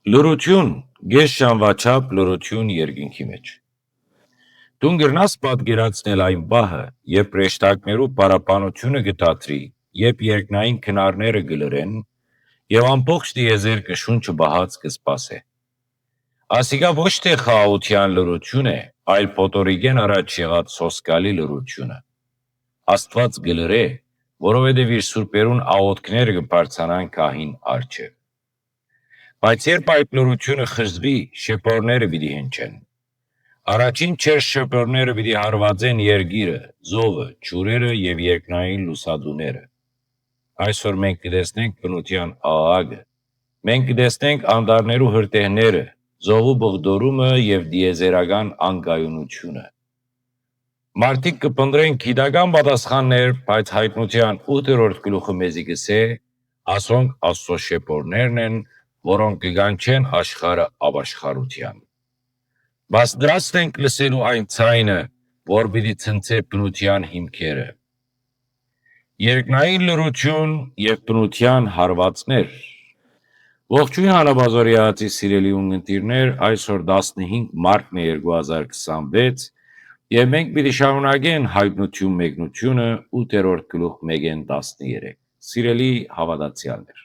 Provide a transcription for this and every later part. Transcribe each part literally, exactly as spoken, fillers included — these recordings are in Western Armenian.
Լռութիւն, կէս ժամուա չափ լռութիւն երկինքի մէջ։ Դուն կրնաս պատկերացնել այն պահը, երբ հրեշտակներու պարապանութիւնը կը դադրի, երբ երկնային քնարները կը լռեն եւ ամբողջ տիեզերքը շունչը պահած կը սպասէ։ Ասիկա ոչ թէ խաղաղութեան լռութիւն է, այլ փոթորիկէն առաջ եղած սոսկալի լռութիւնը։ Աստուած կը լռէ, որովհետեւ իր սուրբերուն աղօթքները կը բարձրանան գահին առջեւ։ Բայց երբ այդ լռութիւնը խզուի, շեփորները պիտի հնչեն։ Առաջին չերս շեփորները պիտի հարուածեն երկիրը, ծովը, ջուրերը եւ երկնային լուսատուները։ Այսօր մենք կը տեսնենք բնութեան աղաղակը։ Մենք կը տեսնենք անտառներու հրդեհները, ծովու բղդորումը եւ տիեզերական անկայունութիւնը։ Մարդիկ կը փնտռեն գիտական պատասխաններ, բայց Յայտնութեան ութերորդ գլուխը մեզի կ'ըսէ, ասոնք Աստուծոյ շեփորներն են, որոնք կը կանչեն աշխարհը ապաշխարութեան։ Պատրաստ ենք լսելու այն ձայնը, որ պիտի ցնցէ բնութեան հիմքերը։ Երկնային լռութիւն եւ բնութեան հարուածներ։ Ողջոյն, Հանապազօրեացի սիրելի ունգընտիրներ, այսօր տասնհինգ մարտն է երկու հազար քսանվեց, եւ մենք պիտի շարունակենք Յայտնութիւն մեկնութիւնը, ութերորդ գլուխ մէկէն տասներկու։ Սիրելի հաւատացեալներ,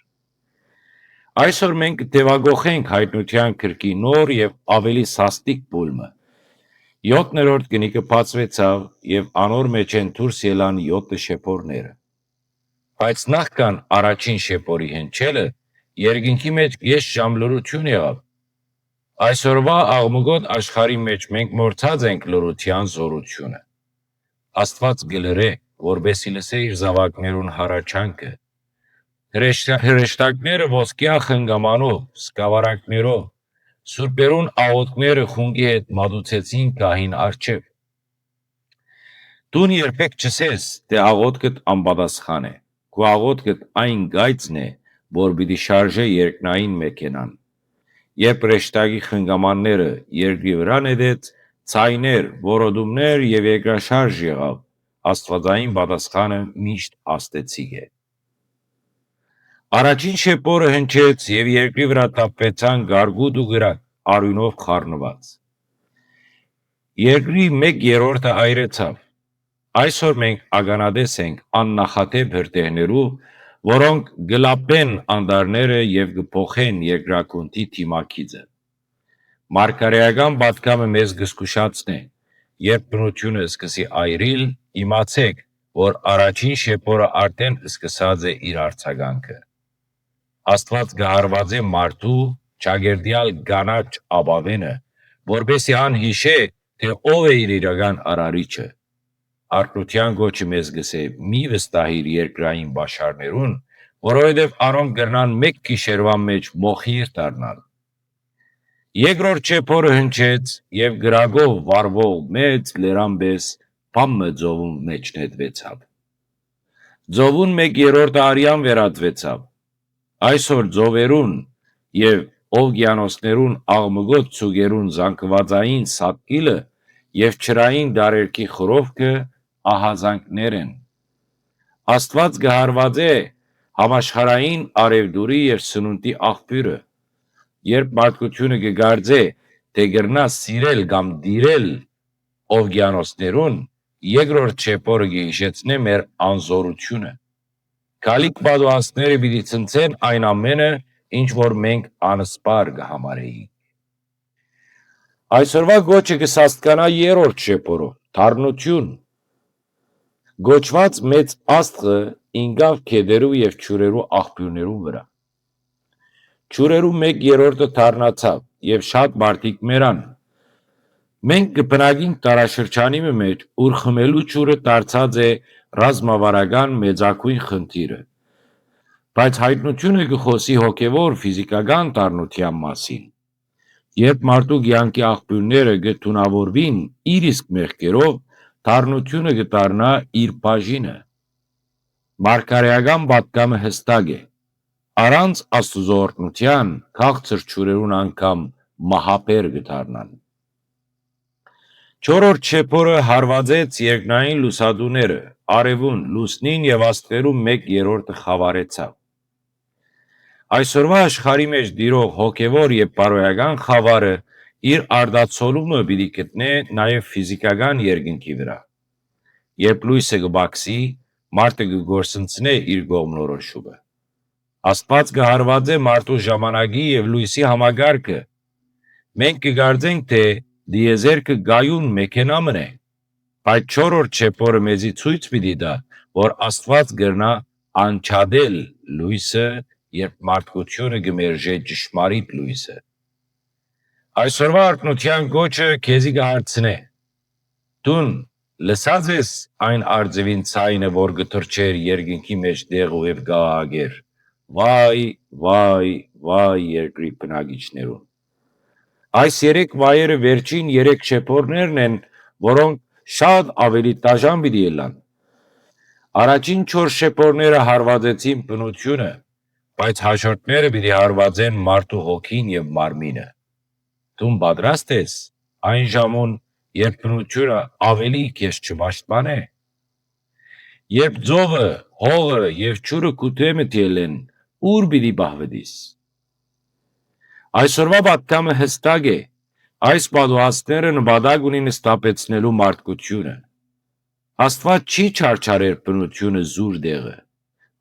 այսօր մենք կը թեւակոխենք Յայտնութեան գրքի նոր եւ աւելի սաստիկ պոլմը։ Եօթներորդ կնիքը բացուեցաւ եւ անոր մէջէն դուրս ելան եօթը շեփորները։ Բայց նախքան առաջին շեփորի հնչելը, երկինքի մէջ կէս ժամ լռութիւն եղաւ։ Այսօրուայ աղմուկոտ աշխարհի մէջ մենք մոռցած ենք լռութեան զօրութիւնը։ Աստուած կը լռէ, որպէս զի լսէ իր զաւակներուն հառաչանքը։ Հրեշտա-, հրեշտակները ոսկեայ խնկամանով, սկաւառակներով, սուրբերուն աղօթքները խունկի հետ մատուցեցին գահին առջեւ։ Դուն երբեք չ'ըսես, թէ աղօթքդ անպատասխան է։ Քու աղօթքդ այն կայծն է, որ պիտի շարժէ երկնային մեքենան։ Երբ հրեշտակի խնկամանները երկրի վրայ նետեց, ձայներ, որոտումներ եւ երկրաշարժ եղաւ, աստուածային պատասխանը միշտ աստեցիկ է։ Առաջին շեփորը հնչեց եւ երկրի վրայ թափուեցան կարկուտ ու կրակ, արիւնով խառնուած։ Երկրի մէկ երրորդը այրեցաւ։ Այսօր մենք ականատես ենք աննախադէպ հրդեհներու, որոնք կը լապեն անտառները եւ կը փոխեն երկրագունդի դիմագիծը։ Մարգարէական պատգամը մեզ կը զգուշացնէ, երբ բնութիւնը սկսի այրիլ, իմացէք, որ առաջին շեփորը արդէն սկսած է իր արձագանքը։ Աստուած կը հարուածէ մարդու, ճակերտեալ կանաչ ապաւէնը, որպէս զի ան յիշէ, թէ ով է իր իրական արարիչը։ Արթնութեան կոչը մեզ կ'ըսէ. «Մի վստահիր երկրային պաշարներուն, որովհետեւ անոնք կրնան մէկ գիշերուան մէջ մոխիր դառնալ»։ Երկրորդ շեփորը հնչեց եւ կրակով վառուող մեծ լերան պէս բան մը ծովուն մէջ նետուեցաւ։ Ծովուն մէկ երրորդը արեան վերածուեցաւ։ Այսօր ծովերուն եւ ովկիանոսներուն աղմուկոտ ձուկերուն զանգուածային սատկիլը եւ ջրային դարերքի խռովքը ահազանգներ են։ Աստուած կը հարուածէ համաշխարհային արեւտուրի եւ սնունդի աղբիւրը, երբ մարդկութիւնը կը կարծէ, թէ կրնայ սիրել կամ տիրել ովկիանոսներուն, երկրորդ շեփորը կը յիշեցնէ մեր անզօրութիւնը։ Գալիք պատուհանները պիտի ցնցեն այն ամէնը, ինչ որ մենք անսպառ կը համարէինք։ Այսօրուայ կոչը կը սաստկանայ երրորդ շեփորով, դառնութիւն։ Կոչուած մեծ աստղը ինկաւ գետերու եւ ջուրերու աղբիւրներուն վրայ։ Ջուրերու մէկ երրորդը դառնացաւ եւ շատ մարդիկ մեռան։ Մենք կը բնակենք տարաշրջանի մը մէջ, ուր խմելու ջուրը դարձած է ռազմավարական մեծագոյն խնդիրը։ Բայց հայտնութիւնը կը խօսի հոգեվոր, ֆիզիկական դառնութեան մասին։ Երբ մարդու կեանքի աղբիւրները կը թունաւորուին իր իսկ մեղքերով, դառնութիւնը կը դառնայ իր բաժինը։ Մարգարէական պատգամը յստակ է։ Առանց Աստուծոյ օրհնութեան քաղցր ջուրերուն անգամ մահաբեր կը դառնան։ Չորրորդ շեփորը հարուածեց երկնային լուսատուները, արեւուն, լուսնին եւ աստղերուն մէկ երրորդը խաւարեցաւ։ Այսօրուայ աշխարհի մէջ տիրող հոգեւոր եւ բարոյական խաւարը իր արտացոլումը պիտի գտնէ նաեւ ֆիզիքական երկնքի վրայ։ Երբ լոյսը կը պակսի, մարդը կը կորսնցնէ իր կողմնորոշումը։ Աստուած կը հարուածէ մարդու ժամանակի եւ լոյսի համակարգը։ Մենք կը կարծենք թէ տիեզերքը կայուն մեքենայ մըն է, բայց չորրորդ շեփորը մեզի ցոյց պիտի տայ, որ Աստուած կրնայ անջատել լոյսը, երբ մարդկութիւնը կը մերժէ ճշմարիտ լոյսը։ Այսօրուայ արթնութեան կոչը քեզի կը հարցնէ. դուն լսած ես այն արձեւին ձայնը, որ կը թռչէր երկնքի մէջ տեղ ու երբ կը աղաղակէր. «Վայ, վայ, վայ երկրի բնակիչներուն»։ Այս երեք վայերը վերջին երեք շեփորներն են, որոնք շատ աւելի դաժան պիտի ըլլան։ Առաջին չորս շեփորները հարուածեցին բնութիւնը, բայց հաջորդները պիտի հարուածեն մարդու հոգին եւ մարմինը։ Դուն պատրաստ ես այն ժամուն, երբ բնութիւնը աւելի քեզ չպաշտպանէ։ Երբ ծովը, հողը եւ ջուրը քու դէմդ ելլեն, ո՞ւր պիտի պահուտիս։ Այսօրուայ պատգամը յստակ է. այս պատուհասները նպատակ ունին սթափեցնելու մարդկութիւնը։ Աստուած չի չարչարեր բնութիւնը զուր տեղը։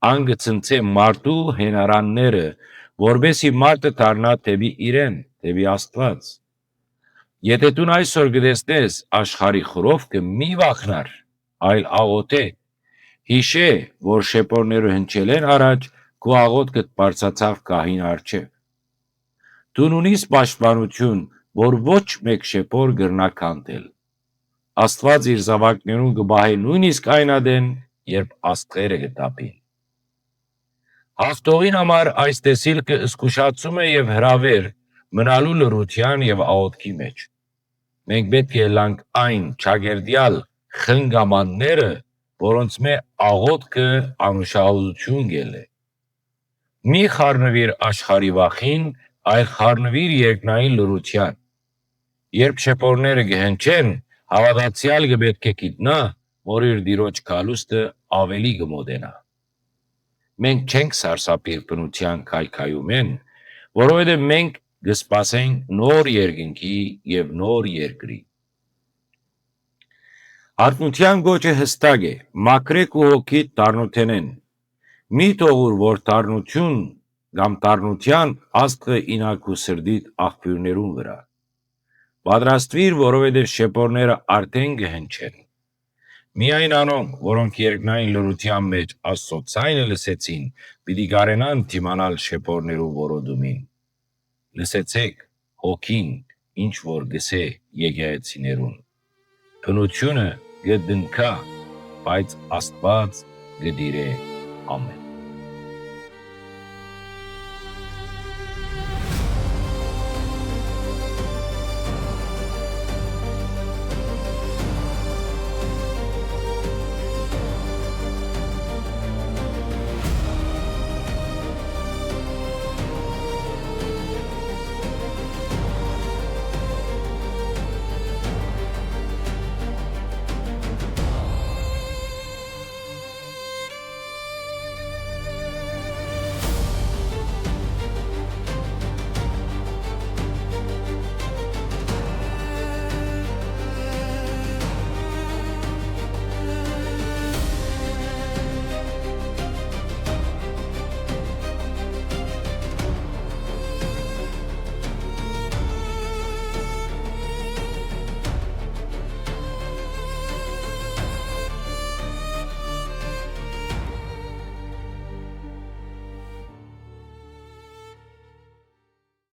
Ան կը ցնցէ մարդու հենարանները, որպէսզի մարդը դառնայ դէպի իրեն, դէպի Աստուած։ Եթէ դուն այսօր կը տեսնես աշխարհի խռովքը, մի վախնար, այլ աղօթէ։ Յիշէ, որ շեփորները հնչելէն առաջ քու աղօթքդ բարձրացաւ գահին առջեւ։ Դուն ունիս պաշտպանութիւն, որ ոչ մէկ շեփոր կրնայ քանդել։ Աստուած իր զաւակներուն կը պահէ նոյնիսկ այն ատեն, երբ աստղերը կը տապին։ Հաղթողին համար այս տեսիլքը զգուշացում է եւ հրաւեր մնալու լռութեան եւ աղօթքի մէջ։ Մենք պէտք է ըլլանք այն ճակերտեալ խնկամանները, որոնցմէ աղօթքը անուշահոզութիւն կ'ելլէ։ Մի խառնուիր աշխարհի վախին, այլ խառնուիր երկնային լռութեան։ Երբ շեփորները կը հնչեն, հաւատացեալ կը պէտք է գիտնայ, որ իր Տիրոջ գալուստը աւելի կը մօտենայ։ Մենք չենք սարսափիր բնութեան քայքայումէն, որովհետեւ մենք կը սպասենք նոր երկնքի եւ նոր երկրի։ Արթնութեան կոչը յստակ է. մաքրէ քու հոգիդ դառնութենէն։ Մի թողուր, որ դառնութիւն կամ դառնութեան աստղը իյնայ քու սրտիդ աղբիւրներուն վրայ։ Պատրաստուիր, որովհետեւ շեփորները արդէն կը հնչեն։ Միայն անոնք, որոնք երկնային լռութեան մէջ Աստծոյ ձայնը լսեցին, պիտի կարենան դիմանալ շեփորներու որոտումին։ Լսեցէք հոգին ինչ որ կ'ըսէ եկեղեցիներուն. բնութիւնը կը տնկայ, բայց Աստուած կը տիրէ ամէն։